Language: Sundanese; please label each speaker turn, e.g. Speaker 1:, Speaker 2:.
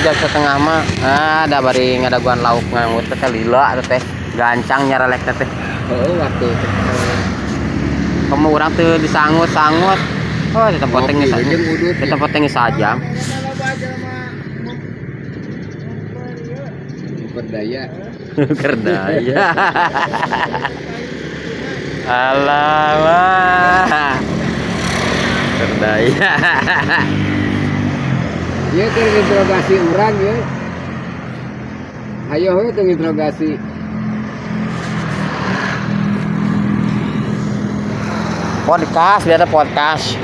Speaker 1: Sejam setengah mah. Ah, ada bari ngadaguan lauk nganggut teh lila teh. Gancang nyarelek teh.
Speaker 2: Heeh, waktu teh.
Speaker 1: Kamu urang teu disangut-sangut. Oh, tetep poteng
Speaker 2: Ngopi jeung udut.
Speaker 1: Tetep poteng sajam.
Speaker 2: Memperdaya.
Speaker 1: Kerdaya. Alamak. Kerdaya.
Speaker 2: Ieu keur interogasi urang ya. Ayo we teu interogasi.
Speaker 1: Podcast biasa podcast.